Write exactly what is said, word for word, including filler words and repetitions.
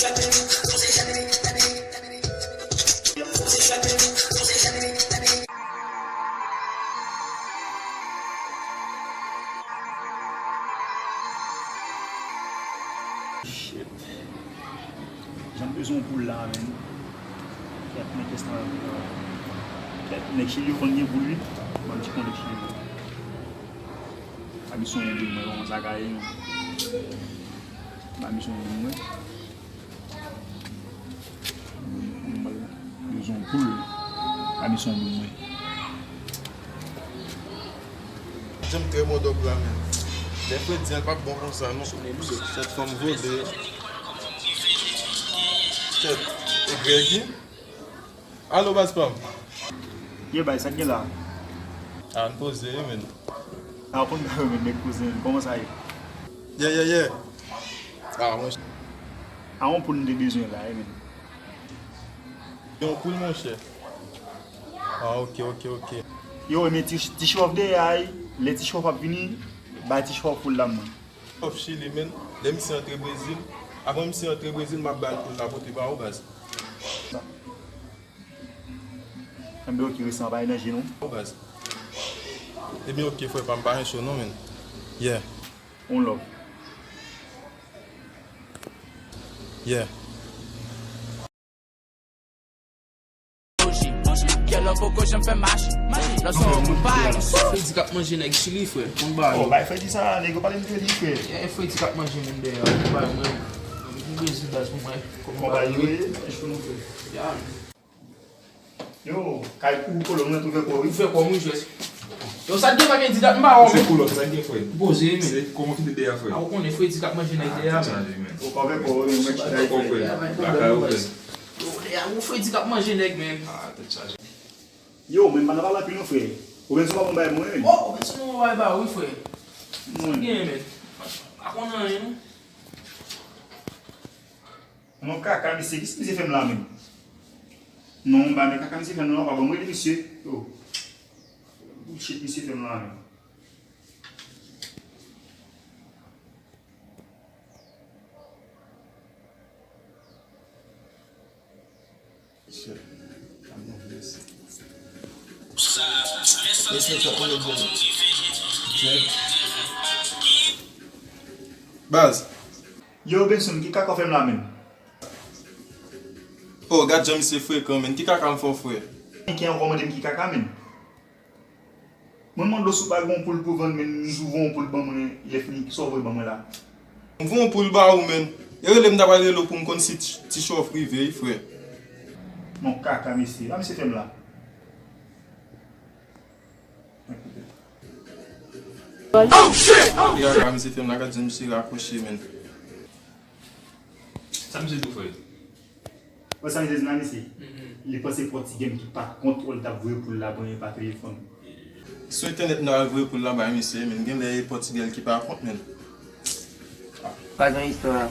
Shit. Jan m bezwen yon poul la, menn. Kèt, men kès la. Kèt, nèg Chili yo konn gen poul, wi. Ban m ti konn nèg Chili yo. Ba misyon yon poul mwen, kòman sa ka ye, menn? Ba misyon yon poul mwen. Mwen bezwen yon poul. Ba misyon yon poul mwen. Jan m trè bon dòg la, menn. Lè Fred di an, l p ap bon konsa, non. Tèt fanm vole. Tèt. E Gregi? Alo, baz pa m. Ye, bay, sa k gen la? A, n poze, wi, menn. A, w konn bagay, menn, nèg poze, menn. Kòman sa ye? Ye, ye, ye. A, monchè. A, yon poul m te bezwen la, wi, menn. Yon poul, monchè. A, ok, ok, ok. Yo, men ti, ti chòf dèyè a, wi. Lè ti chòf ap vini, bay ti chòf poul la, mwen. Chòf Chili, menn. Lè misye antre Brezil, avan misye antre Brezil, m ap ba l poul la pote ba ou, baz. Enben, ok, resan pa nan je nou. Ou baz. Ebyen, ok, frè pa m, pa gen cho non, menn. Yeah. On love. Yeah. Kè lò poko janm fè mache. Lò sa w pou bay. Fredi k ap manje nèg Chili, frè. Konn ba yo. Oh, bay Fredi sa, nèg yo pale m Fredi, frè. Yeah, Fredi k ap manje moun dèyè a. Konn ba yo, mwen. Mwen Brezil baz pou mwen. Konn ba yo, wi. Cho nou, frè. Yeah. Yo, kay pou kolon nan tou fè kò, wi. Ou fè kò, wi, jwè. Yo, sa t gen pa gen di dat m pa wè, men. Se kolon, sa t gen, frè. Poze, men. Se kòman ki te dèyè, frè? A, ou konnen, Fredi k ap manje nèg dèyè, men. Ou pa fè kò, wi, mwen, frè. Lakay ou, frè. Yo, dèyè, ou Fredi k ap manje nèg, men. A, tèt chaje. Yo, men, pa nan pale anpil, non, frè. Ou menm se pa bon bay mwen, men. Oh, ou menm se bon bay ba, wi, frè. Sa t gen, men. Pa konn anyen, non. Non, kaka, mesye, kisa misye fè m la menm? Non, ba men kaka misye fè m la, pa ban m rele misye. Yo. Bullshit misye fè m la menm. Shit. I'm gonna do this. Let's make an underground. Check. Baz. Yo, Benson, ki kaka w fè m la menm? Oh, gad jan misye frekan, menn. Ki kaka m fè w, frè? Ki ankò mande m ki kaka, menn? Mwen mande w si w pa gen yon poul pou vann, menn, m di w voye yon poul ban mwen, lè fini, kisa w voye ban mwen la? M voye yon poul ba ou, menn. E rele m, m ta pral rele w pou m konn si ti, ti chòf rive, wi, frè. Non, kaka, mesye. Sa misye fè m la? Kaka misye fè m la, gad jan misye rakwoche, menn. Sa misye di w, frè? Wè sa misye di la, mesye? Li panse Pòtigè m ki pa kont wè l t ap voye poul la ban li pa telefòn. Sou entènèt nou al voye poul la bay misye, menn. Genlè e Pòtigè l ki pa kont, menn. Pa gen istwa.